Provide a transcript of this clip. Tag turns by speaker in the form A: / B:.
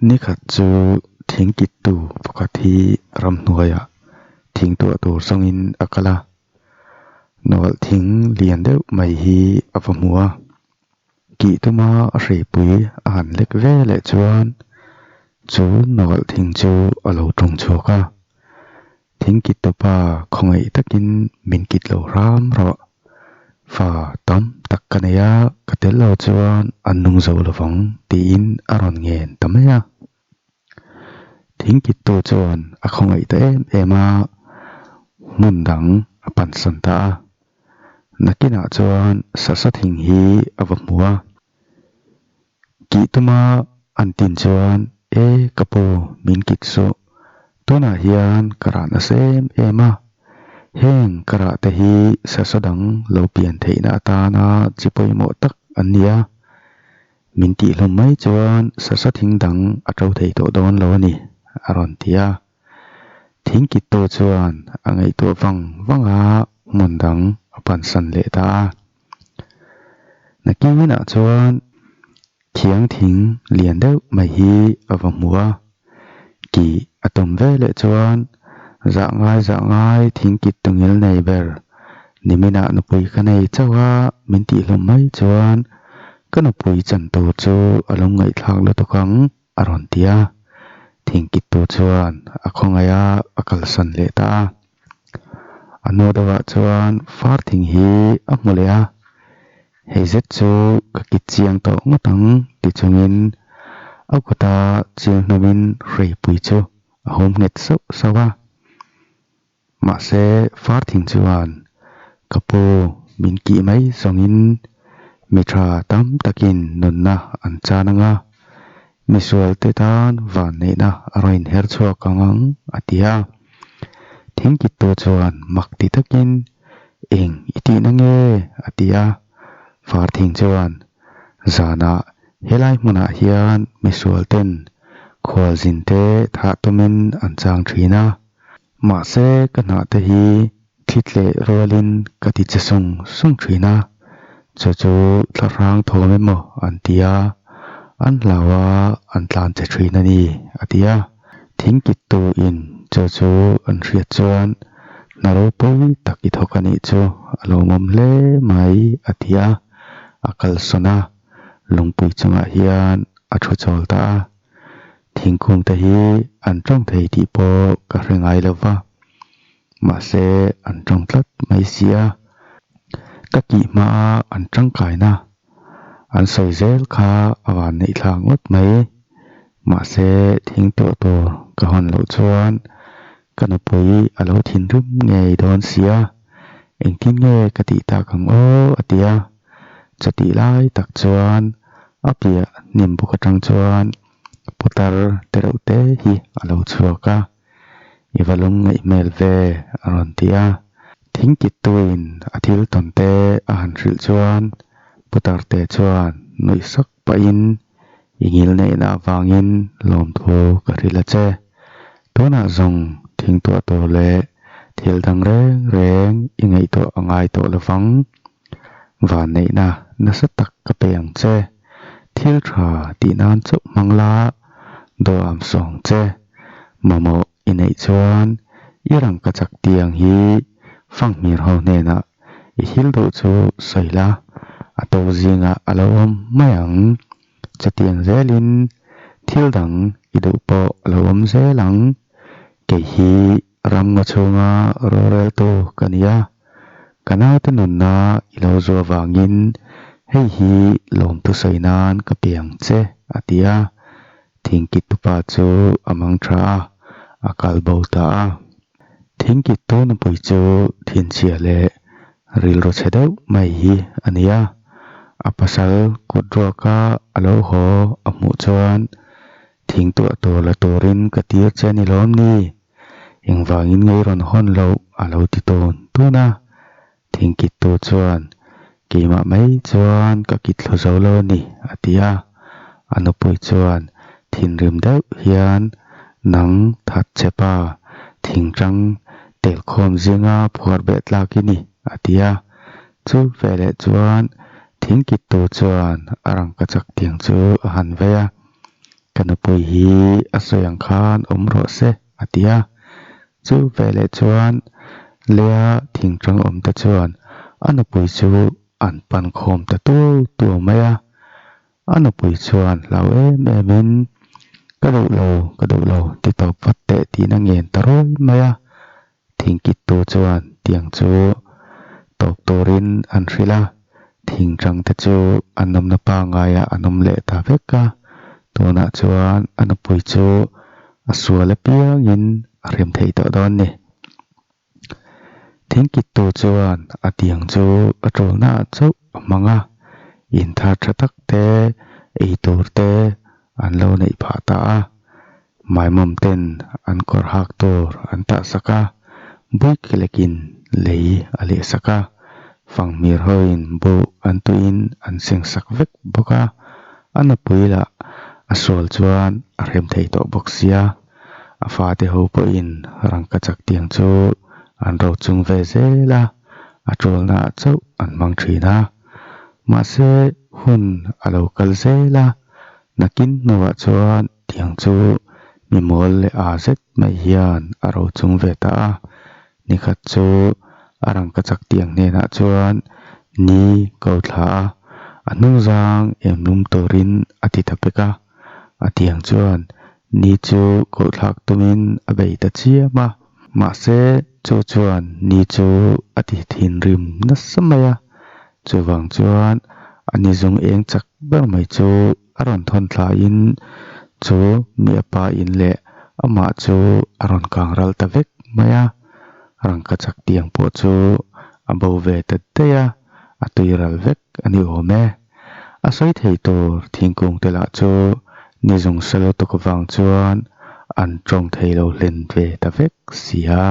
A: Nikhat chu thingkittu pakhat hi ramhnuaiah thing tuah tur zawngin a kal a, nawlh thing lian deuh mai hi a va hmu a. Kih tuma a hreipui a han lek ve leh chuan chu nawlh thing chu a lo tawng chhuak a. Thingkit tawpa khawngaih takin min kit lo hram rawh. Fa tam tak ka nei a, ka tel lo chuan an nung zo lovang tiin a rawn ngen ta mai a. Thingkittu chuan a khawngaih ta em em a, hmun dang a pansan ta a. Nakinah chuan sasa thing hi a va hmu a. Kih tuma an tin chuan, E ka pu, min kit suh. Tunah hian ka rah nasa em em a. Heng ka rah te hi sasa dang lo pian theihna atana chi pawimawh tak an ni a. Min tih hlawm mai chuan sasa thing dang a to thei tawh dawn lo a ni, a rawn ti a. Thingkittu chuan a ngaihtuah vang vang a, hmun dang a pansan leh ta a. Nakinah chuan thiang thing lian deuh mai hi a va hmu a, kih a tum ve leh chuan zah ngai zah ngai thingkit tungil nei ber niminah nupui ka nei chauh a min tih hlawm mai chuan ka nupui chan tur chu a lo ngaihthlak lutuk ang a rawn ti a, thingkittu chuan a khawngaih a, a kalsan leh ta a. A hnu deuhah chuan far thing hi a hmu leh a, hei zet chu ka kit chiang tawh ngawt ang ti chungin a kuta chil hnawmin hreipui chu a hum nghet sauh sauh a. Mahse far thing chuan ka pu min kih mai zawngin mi tha tam takin nunna an chan ang a, misualte tan vanneihna a rawn inher chhuak ang ang a ti a. Thingkittu chuan mak ti takin, Eng i tihna nge? a ti a. Far thing chuan, Zanah helai hmunah hian misualten khualzinte thah tumin an chang thin a. Mahse ka hnahte hi thli tleh rualin ka ti che sung sung thin a, chu chu thlahrang thawm emaw an ti a, an hlau a an tlan che thin a ni, a ti a. Thingkittu in chu chu an hriat chuan hna ropui tak i thawk a nih chu a lawmawm hle mai, a ti a, a kalsawn a, lungpui chungah hian a thu chawl ta a. Thingkung te hi an tawng thei tih pawh ka hre ngai lo va, mahse an tawng tlat mai si a. Ka kih hmaa an tangkaina an sawi zel kha a van neih thlak ngawt mai. Mahse thing tuah tur ka hawn loh chuan ka nupui a lo thinrim ngei dawn si a, engtin nge ka tih tak ang aw a ti a. Chutih lai tak chuan a piah hnim buk atang chuan putar te reuh te hi a lo chhuak a, I va lung ngaih hmel ve a rawn ti a. Thingkittuin a thil tawn te a han hrilh chuan putar te chuan nuih sak pahin i ngil neihna avangin lawmthu ka hrilh a che. Tunah zawng thingtuah tur leh thil dang reng reng i ngaihtuah a ngai tawh lovang. Vanneihna nasa tak ka pe ang che. Thil tha tih nan chauh hmang la, dawham sawng che. Mamawh i neih chuan i rangka chak tiang hi fanghmir ho hnenah i thil duh chu sawi la, a to zingah a lo awm mai ang. Chutiang zelin thil dang i duh pawh a lo awm zel ang. Kei hi ramngaw chhunga roreltu ka ni a, ka naute nunna i lo zuah vangin hei hi lawmthu sawi nan ka pe ang che, a ti a. Thingkittupa chu a mang tha a, a kal bo ta a. Thingkittu nupui chu thinchhia leh rilru chhe deuh mai hi a ni a. A pasal kut ruaka a lo haw a hmuh chuan thing tuah tur la turin ka tir che a ni lawm ni? Engvangin ngei rawn hawn loh a lo ti tun tun a. Thingkittu chuan, Keimah mai chuan ka kit thlu zo lo a ni, a ti a. A nupui chuan thinrim deuh hian, Nang that che pa, thingtang telkhawm zinga phuar beh tlak i ni, a ti a. Chu veleh chuan thingkittu chuan a rangkachak tiang chu a han vei a. Ka nupui hi a sawi ang khan awm rawh se, a ti a. Chu veleh chuan leia thingtang awm te chuan a nupui chu an pan khawm ta tuau tuau mai a. A nupui chuan hlau em em in, Ka duh lo, ka duh lo, ti tawp vat teh tiin a ngen ta ruai mai a. Thingkittu chuan tiang chu tawp turin an hrilh a, thingtang te chu an awmna pangaiah an awm leh ta vek a. Tunah chuan a nupui chu a sual apiangin a hrem thei tawh dawn ni. Thingkittu chuan a tiang chu a ṭulnaah chauh a hmang a, inthar ṭha tak te, ei tur te an lo neih phah ta a. Maimawm ten an kawr hak tur an tah sak a, buiklekin lei a leh sak a, fanghmir hoin buh an tuiin an seng sak vek bawk a, a nupui lah a sual chuan a hrem thei tawh bawk sia. A fate ho pawhin rangkachak tiang chu an ro chung ve zel a, a ṭawlnaah chauh an hmang ṭhin a. Mahse, hun a lo kal zel a, nakin hnuah chuan tiang chu mi mawl leh â zet mai hian a ro chung ve ta a. Nikhat chu a rangkachak tiang hnenah chuan ni ko thla a, a hnungzang em lum turin a ti ta pek a. A tiang chuan ni chu kohthlak tumin a bei ta chiam a, mahse chu chuan ni chu a ti thinrim nasa mai a, chuvang chuan a ni zung eng chak ber mai chu a rawn thawn thlaiin chu mi a pa in leh amah chu a rawn kang ral ta vek mai a, rangkachak tiang pawh chu a bo ve ta daih a, a tui ral vek a ni awm e. A sawi thei tur thingkung te lah chu ni zung sa lutuk vang chuan an tawng thei lo hlen ve ta vek si a.